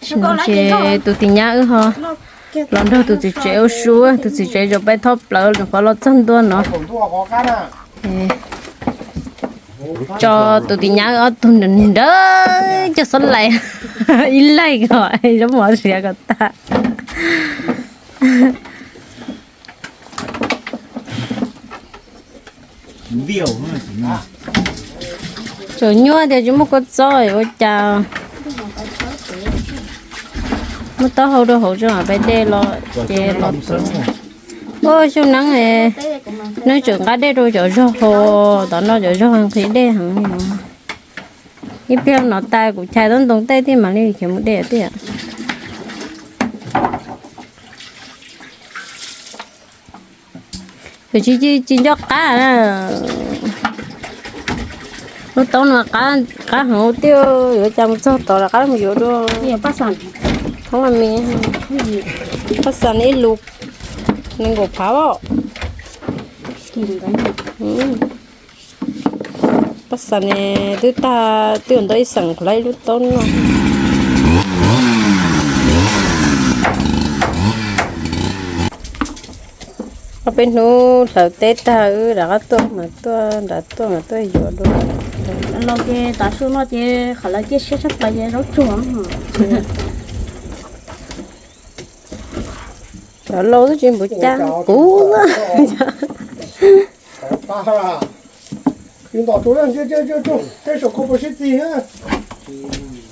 Ces tus tij nyab wb ho los nrog tus txiv tsev ua su, tus txiv tsev tseem pais thauj plawv, nws qhuav los txog ntua no. Tso tus tij nyab wb ob tug nrawm nrawm coj xob laim ib laig kom zaub mov siav kom tag. Tseem nyuaj tias tsis muaj kua txob ua cas. Muab taub hau rau hauv tso mam pais de los ces los tuav. Ua xyoo neeb, neeb tseem nqa dej rau cov zog haus, tom no cov zog nqhis dej heev. Ib pliag no tas kuv chais tau ntoo tej thiaj mam li khiav mus de thiab. Yus tsis, tsis nco qab na. Lub taub no qab heev tiag, yuav cas mus txog tod rov qab mus yuav dua. Thoob me, paj xas ib lus nees nkaum phav os. Paj xas ne twb tag, twb yuav ntau ib xeem qhov lawv ib lub taub no. Ob peb hnub hlawv teb tag wb rov qab tuaj mas tuaj nram tuaj mas tuaj yuav dua. Los ces tav su no ces qhov lawv ciaj siab tshaj plaws ces zaub tsuag. Cov laus twb tsis npuv cab kuv.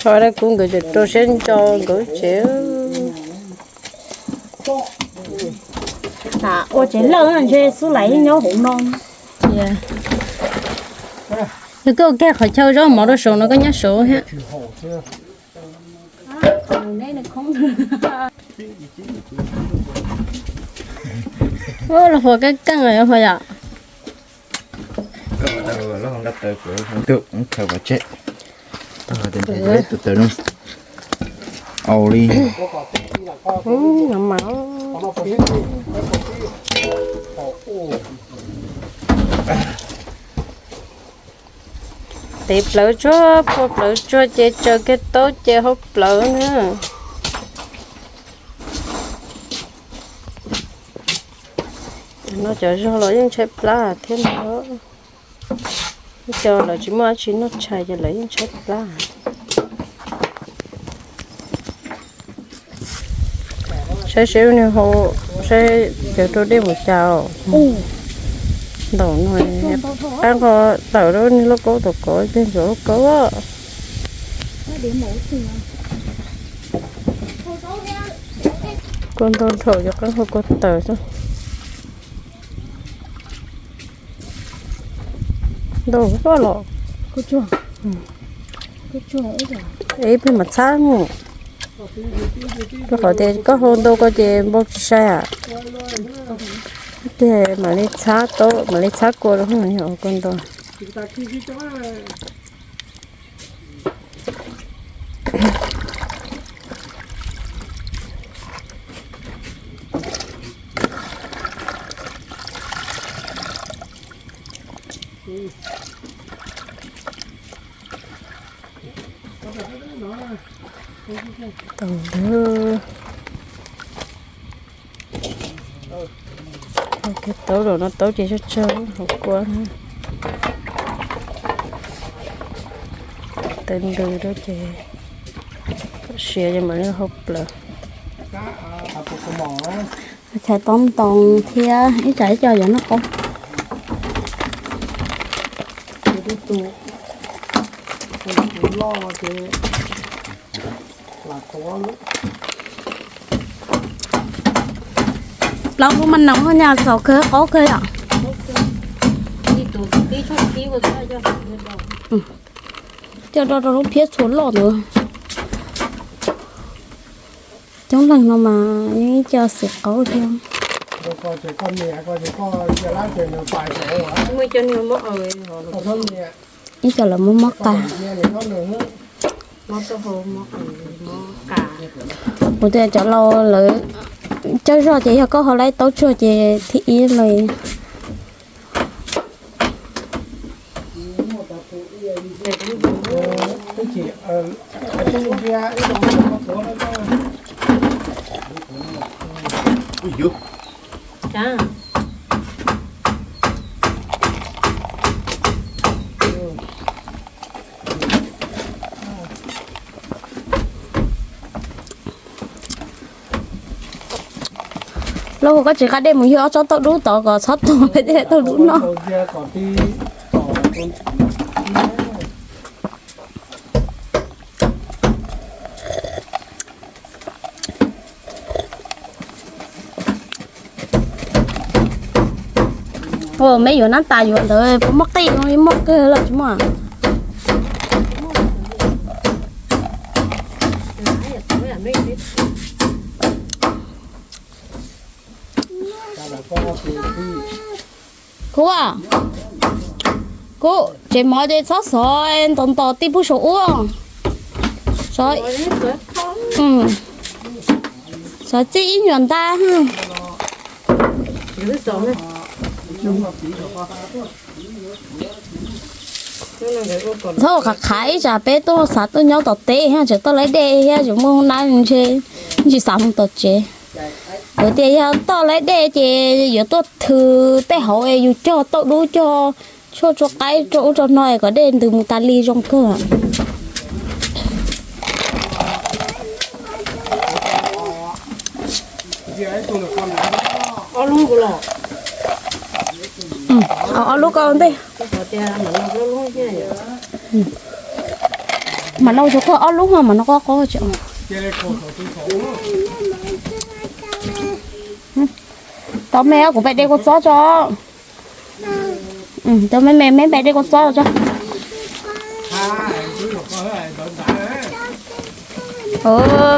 Thaum kuv nkawd tseem rau siab ntso nkawd tsev. Ua tsev lawj ntshe xub lais nyob hauv no. Yog koj ua kiag qhov chaw zaub mov rau saum no koj nyob saud thiab. Los huas keej keej los huas yom. Tus tawv no au li. Tev plawv tsuag, phua plawv tsuag ces tsaws kiag taub ces hau plawv na. No cov zog los yeej tshaib plab thiab no. Ib co lawv tsis muaj dab tsi noj tshais ces lawv yeej tshaib plab. Saib seb nws hau, saib cov rau dej mus cas. Ntaum no, qab nqo tawm rau niag lauj kaub tom kov, ib pliag ntxuav lauj kaub. Kua ntau dhau cov qab nqo kua tawm xwb. Ntau koj los. Ib pliag mam txhab mus. Rau qhov tias koj hau ntau ko ces npau tsis sai. Ib pliag mam li txhab tau, mam li txhab kua rau kua ntau. Tau ntawd. Taub los no taub ces tsawg tsawg hauv kua. Taws ntws rau ces siav ces mam li hau plaws. Chais tob ntoo thiab ib tsam ib co yuav noj qaub. Plaub lub mas noog nyaj txaus kawg qaub kawg yom. Coj do rau lub phiab txhua loj ntawd. Coob leej no mas yeej ib co xwm qaub thiab. Ib co lawv muab mob qa. Kuv tias cov laus lawv coj zog ces yog koj ho laib taub tsuag ces thib ib li. Lauj, koj tsis nqa dej mus yug ob tsob tauj dub tod kom txhob tuag peb tej tauj dub noj. Meb yuav nab tas yuav ntawd puas muaj qij, muaj kawg los tsis muaj. Kub, Kub, tsev mov ces txhob xov ntos ntos tij pub saum ub. Xov txij ib nyuag nta. Txhob ua qhav qhav ib tsam peb tuaj xav tuaj nyob tom teb thiab tseem tuaj laib dej thiab tseem muaj hoob nab ntshe tsis xav mus tom tsev. Kuv tias yog tuaj laib dej ces yuav tuaj thw tej hauv es yus cog tauj dub cog tshuaj rau qaib rau ub rau no es kom dej ntws mus tas li zoo kawg. Ob lub ko ntej. Mas no tsuas koj ob lub mas no koj qo tau me kuv pem de kua txob tso. Tau me me me pem de kua txob tso.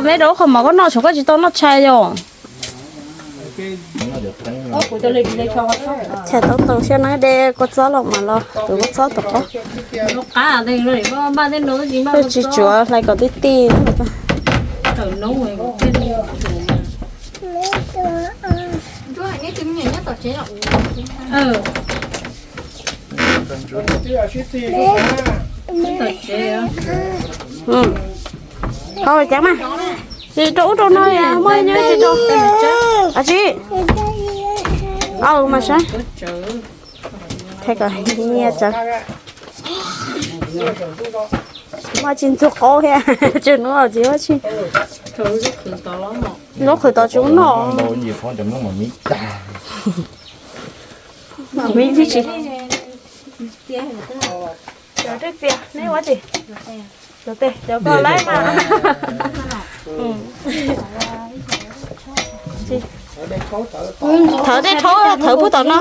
Meb rau lub qhov mov koj noj tshuav koj tsis tau noj tshais yom. Tshais tau tau siab na, de kua txob los mas los tus kua txob tom qab. Tsis tsuav hlais kom tij tij. Ho cas mas, tsis rau ub rau no muaj nyob tsis rau. Ab tsi, aw mas saib. Thaij kom nyiaj tsawv. Muaj tsis ntxuag qaub thiab, tsis hnub tsis muaj tsis. Lub qhwv tod tsis ua noj. Me tsis. Cov tej txias neb ua tsi? Cov tej cov ko laib mas. Thawv tej rhaub thawv puag tom no.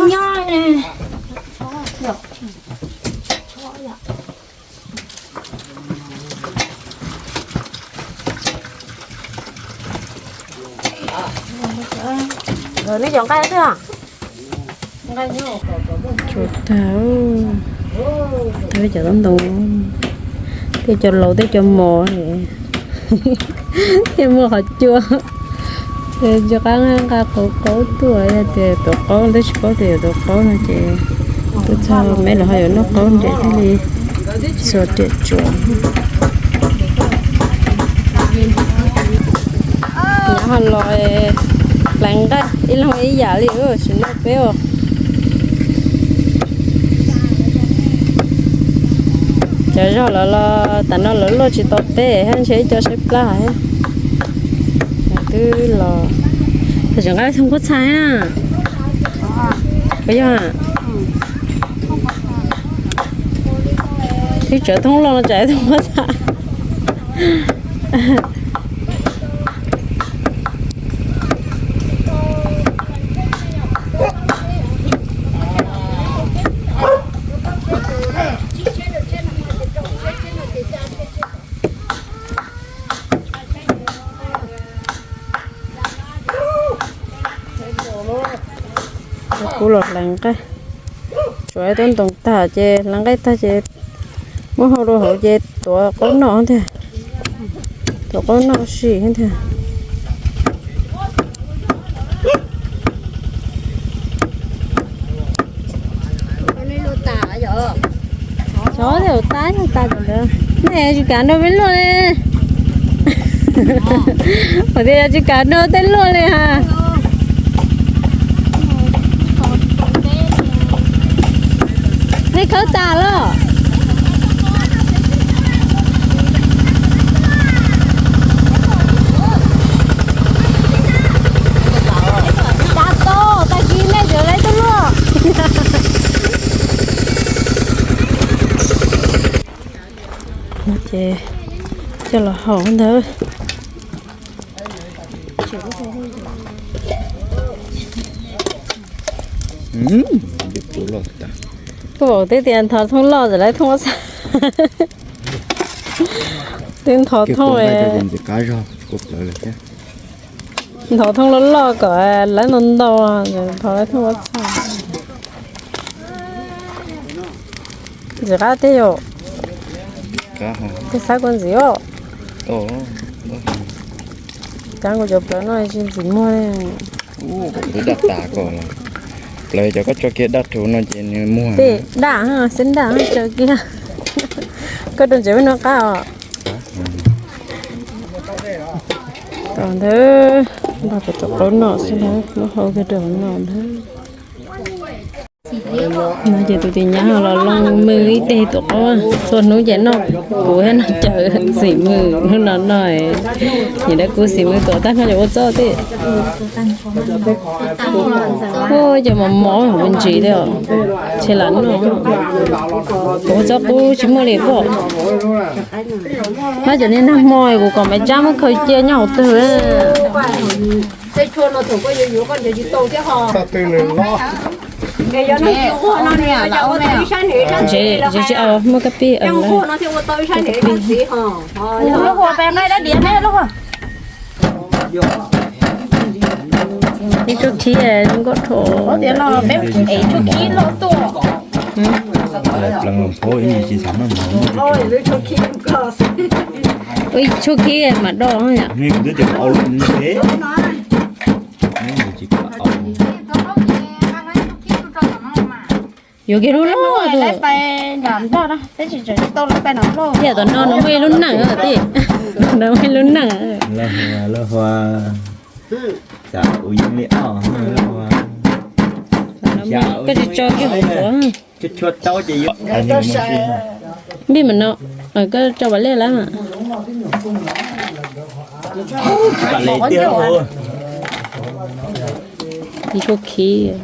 Neb cov nqaij twg? Tsuav tag, peb cov taub ntoo, tej cov laus tej cov mos, thiaj muaj qhov cua. Nco qab nqa qauv qaub tuaj, yog tias tuav qaub tab sis paub tias yuav tuav qaub no ces tuaj txog me los ho yuav noj qaub nrem thiaj li xuas riam tsuav. Nyob ho los hlais nqaij ib leeg ib yam li sim no peb os. Cov zog lawv los tam no lawv luaj tsis tau teb thiab ntshe ib co saib plab thiab. Twb los, tam sim nqa thooj pob txha na. Puas yog? Twb tsawv thooj loj no tsam thooj pob txha. Kuv los hlais nqaij, tsuav ib tug ntoo tag ces hlais nqaij tag ces muab hau rau hauv ces tuav qaub noj thiab, tuav qaub noj sim thiab. Xyov tej ua tab yog tas ntawd, nej tsis kam nrog peb luaj li. Hos tias yog tsis kam nrog tej luaj li ha. Thawb tas lawm. Tas to, tag kis nej tseem lawv tuaj luaj. Ces coj los haus ntawd. Kuv vauv twb tias nthov thooj loj txawm lawv thooj ua txhaj. Twb nthov thooj, nthov thooj loj loj kom lawv ntau ntau, nthov lawv thooj ua txhaj. Ntxim qab thiab yom. Koj xav kua ntxiv os. Cov kuv cov plawv no tsis ntxim muag li. Twb daj tas kom los. Plawv cov koj tso kiag daj rhuv no ces nws muag. Tej daj, xeeb daj tso kiag. Koj rau ntsev no qab os. Tom ntawd npaj pem tom qaub no xwb na, muab hau kiag rau hauv no ntag. No ces tus tij nyab ho los loo mws ib teg tom qaub, txhua hnub ces noj kuv thiab noj Cawm xim mws hnub no no. Nim no kuv xim mws tuam tag nrho ces ua txob tej. Ua cov mos mos ua ntsis li os, ntshe lam noj. Kuv ua txob qub tsis muaj li pom. Hab cov niag nag hmo kuv kom Maiv Tsab muab khaws cia nyob hauv twg. Tsis muaj kab pib. Ib tsuag khib zoo nkauj dhau. Peb ev tsuag khib loj tuaj. Ib tsuag khib mam doj. Yuav kiag lub loj tus. Yam tom no nws muaj ib lub neej tij, nws muaj ib lub neej. Koj tsis tso kiag hauv tuav. Npij mam no, koj tso pas liaj lawm. Ib tsuag khib,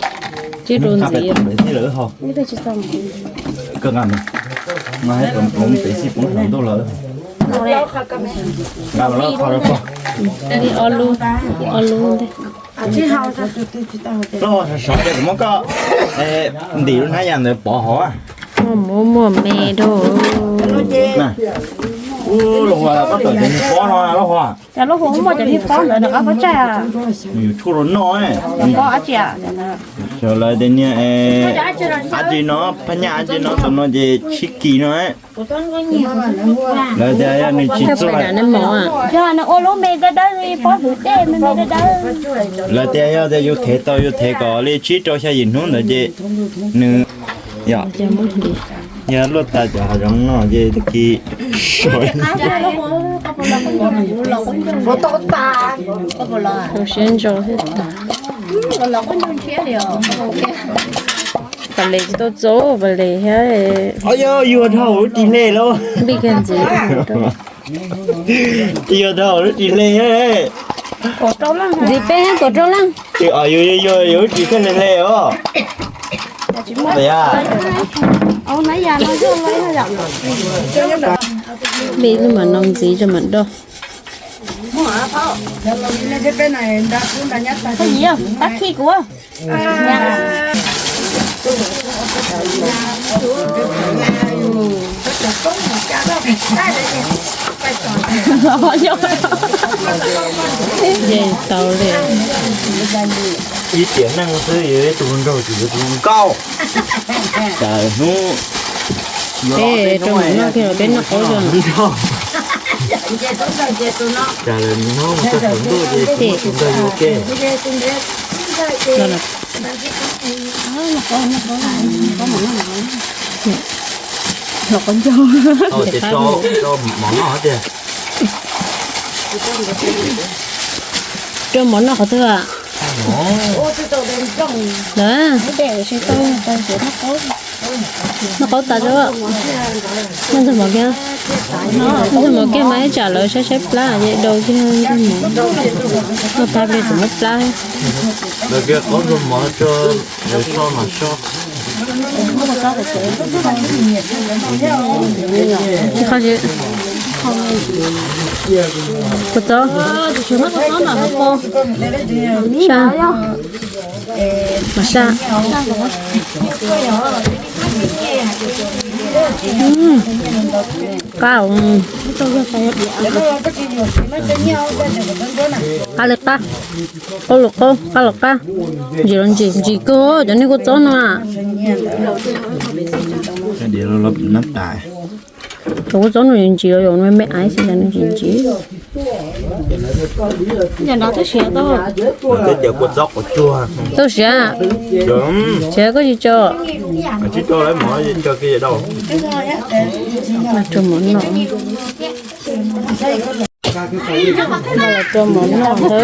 tsib rau ntxiv. Ob lub, ob lub ntej. Loj sov sov ces kuv muab koj ntim lub hnab yas ntawd pov hauv. Muaj muaj me rau. Ub, Lauj Huas, koj tawm cov niag pob no Lauj Huas. Cov Lauj Huas muaj cov niag pob ntawd nws qab pob tsaig. Nws yus tshuaj rau noj. Pob ab tsi a? Lawv tias niag ab tsi no, phab nyaj ab tsi no, tus no ces tshib kis no. Lawv tias yog nws tsis txuag, lawv tias yog tias yus thev tau, yus thev kom li tsib rau xya yim hnub ntawd ces nws, yog, yog luaj tas cov hav zoov no ces tag kis sawv. Siab ntso thiab. Pas les tsis tau txaus, pas les thiab. Yog dhau lub ris hle lauj. Npij kiag ntxiv. Yog dhau lub ris hle. Ntxiv peb kaum rau leej. Yus yus yus lub ris thiaj li hle os. Npij lub mam no ntxiv rau mam doj. Tab khij kuv. Tau li. Ib tiam neej xwb yuav ib tug hluas nraug tsis yuav tus hluas nkauj. Cas hnub peb rau mus noj kiag los peb noj qaub zog. Cas hnub mus txog thaum ntuj ces tus nraug yuav ke. Los qaub ncaug. Ces rau mov noj tiag. Rau mov noj qhov twg a? Lawm. Noj qaub tas rau. Noj ntxuag mov kiag. Noj ntxuag mov kiag mas ib tsam lawv saib saib plab ces dau kiag ntxuag mov. Noj tag pliag tseem muab plab. Lawv kiag qaub ntxuag mov rau lawv soj mas soj. Kua txob. Sa. Mas sa. Qab. Qab li qab. Qaub los qaub, qab los qab. Ntsim los ntsim, ntsim kawg cov niag kua txob no. Cov kua txob no ntsim los yog me me aiv xwb, ntsim ntsim. Tau siav, siav koj tsis tso. Rau mov noj. Rau mov noj ntag.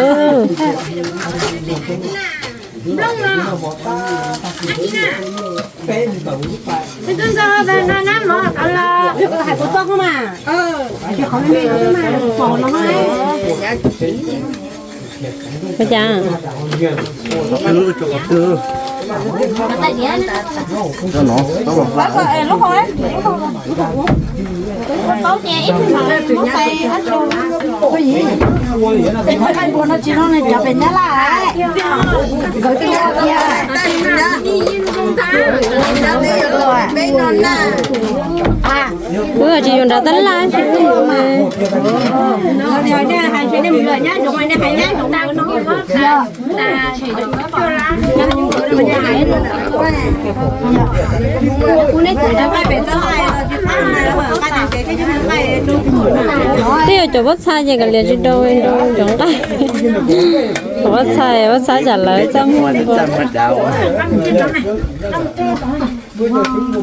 Ua cas? Wb tsis yuav nrad tab laj. Twb yog cov pob txha ces kav liam tsis rau, rau cov nqaij. Cov pob txha, pob txha tsam lawv txaj muag.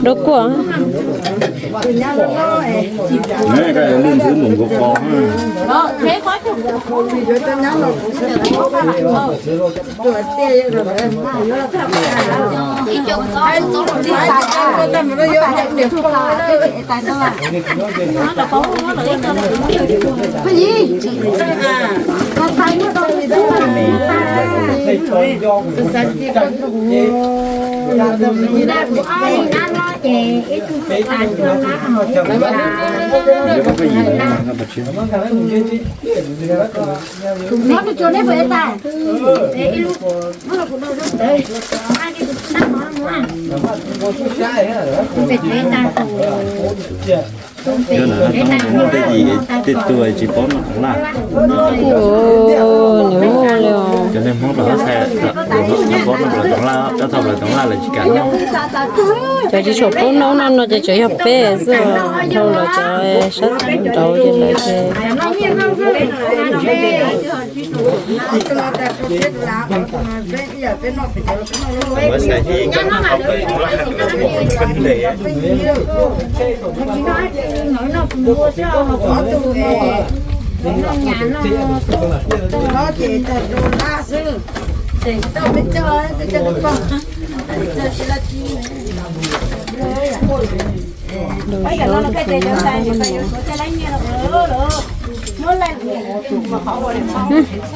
Rau kuaj. Cov neeg Hmoob rau hab txhais, noj pob noj nplawm toov laj, koj txog nplawm toov laj lawv tsis kam noj. Cov tsis tshua paub noj no no ces tsuas yog peb xwb, dhau lawv cov sab nraud ces lawv ces.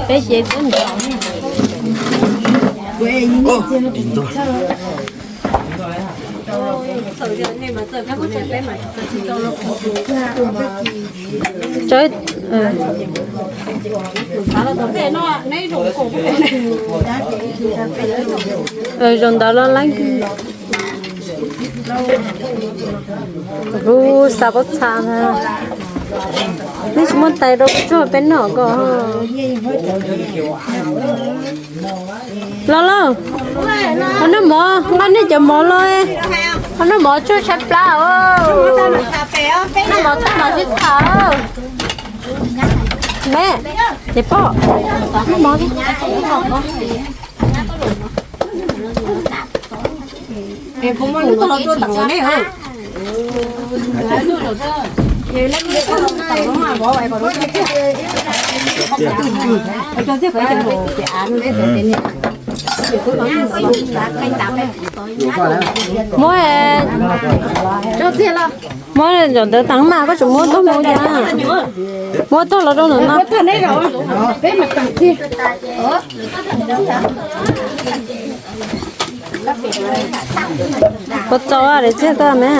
Peb ces twb nrov. Zoo ntawd los leej. Kuv xa pob txha na. Nej tsis muaj tais rau tsuag peb noj ko. Los lauj, ho noj mov, nqa nej cov mov los. Ho noj mov tsuag tshaib plab os. Noj mov tag mas sib tham. Me, ces pom, noj mov. Muab, muab cov ntawd tag mas koj tseem muab tuaj mus cas? Muab tuaj los rau ntawm no. Puas txaus, daim txiag tuaj me.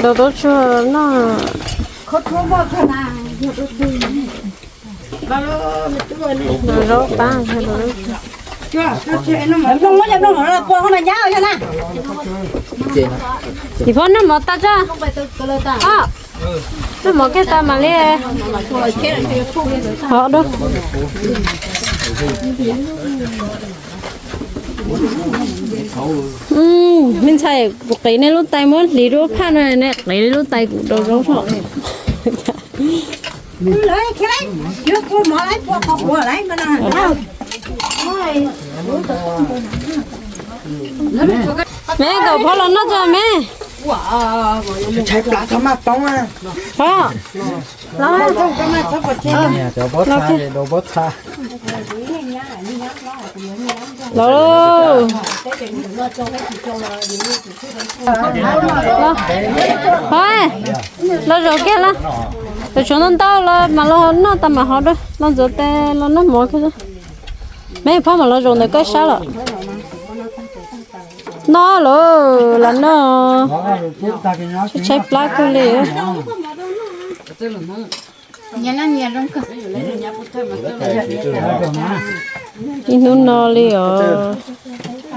Daus tub tsuag noj. Zaub pab. Ib phob noj mov tas tso. Noj mov kiag tas mam li. Hov dua. Me ntxhais, kuv qiv nej lub tais muab hliv rau phaj no, nej qiv lub tais kuv rau zaub os. Me, kaum phob los noj tso me. Phob, los. Los, los zaum kiag los. Tus tshuav ntau ntau los mas los noj tas mam hov dua, los ntxuav tes los noj mov kiag. Me, phob mam los zaum ntawm koj sab los. Noj los, los noj. Tshaib plab kawg li. Ib hnub no li os.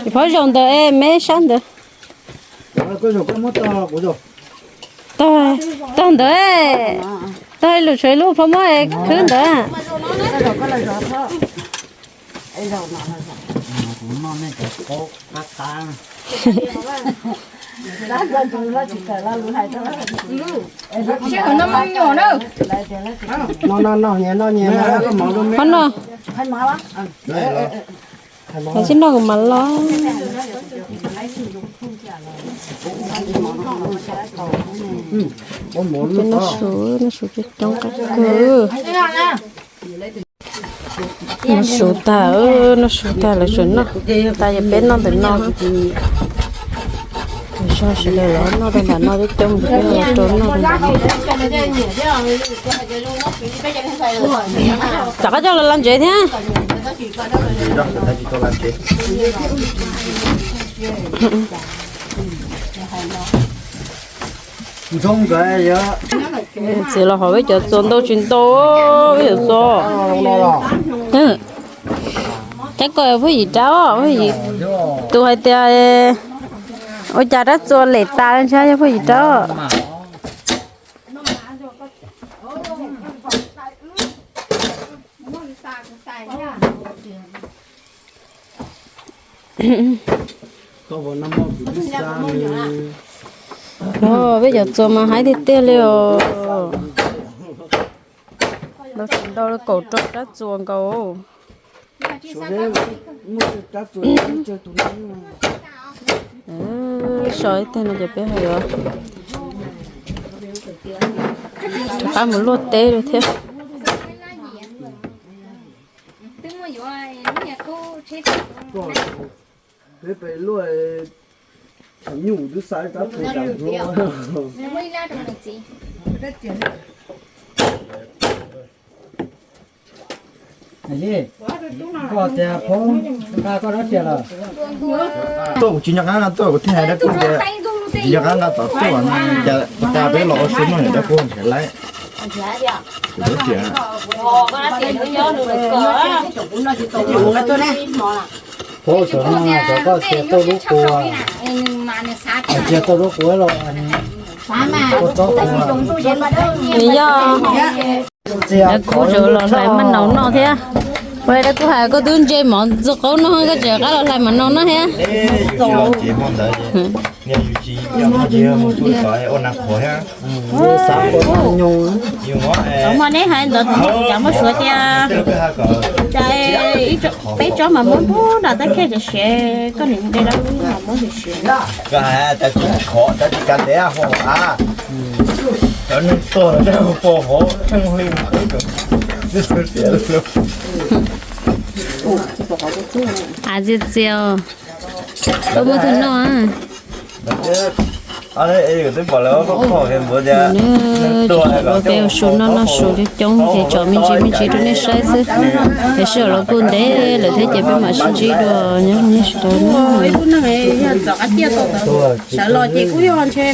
Ib phob zaum ntawm me sab ntawd. Tog ntawd, tog lus tshuav ib lub phob muab khwb ntawd. Phob no, los sib noj kuv mam los. Noj su, noj su coob coob qab kawg. Noj su tag, noj su tag lawv tseem noj tas, yog peb noj ntawm no. Zog sawv daws los noj rau ntawm no, coob coob ces peb los rau noj rau ntawm no. Rov qab coj los laj ntsev thiab. Txiv los hov peb cov txuas ntau tsis ntau, peb cov txuas. Thiab koj phooj ywg rab, phooj ywg tus hais tias ua cas rab txuas lem tas ntshai yog phooj ywg rab. Peb cov txuas mas haib tiag tiag li os. Ntau tsis ntau li kaum rau rab txuas nkaus. So ib teg no ces peb ho yuav rov qab mus luaj teb li thiab. Peb pem luaj, nyuj twb xa rab txuas tas. Koj tias phob nqa koj rab riam lawm. Tuaj kuv tsis nco qab nqa tuaj, kuv thiaj hais dab kuv tias tsis nco qab nqa tom tuaj no, cas tas peb los ua su noj niam dab kuv nrhiav laib. Kuv rab riam. Phob saum no, saum koj cia tauj lub kua, cia tauj lub kua los ua tsob kua. Nws yog dab kuv tseem los hlais maj naus noj thiab. Ua dab kuv hais koj twb ntse mov ntxuag qaub no, koj tseem rov qab los hlais maj naus noj thiab. Hmo neb hais ntawd cas muaj suav tias cas peb tsob mas muab nram tab khej tam siav, koj niam de dab kuv mas muab tam siav. Koj hais tias kuv khov, tab sis kav ntev hos a. Cov neeg tuag pom hov tsheej hli. Av txias txias, koj muab tus noj. Twb pom lawv ob qho qhov npuav tias neeg tuag los peb ua su noj noj su coob coob ces tso me ntsis me ntsis rau nej saib xwb. Tiam sis los kuj ntev lawm thiab ces peb mam sib ntsib dua nyob nej sawv daws na.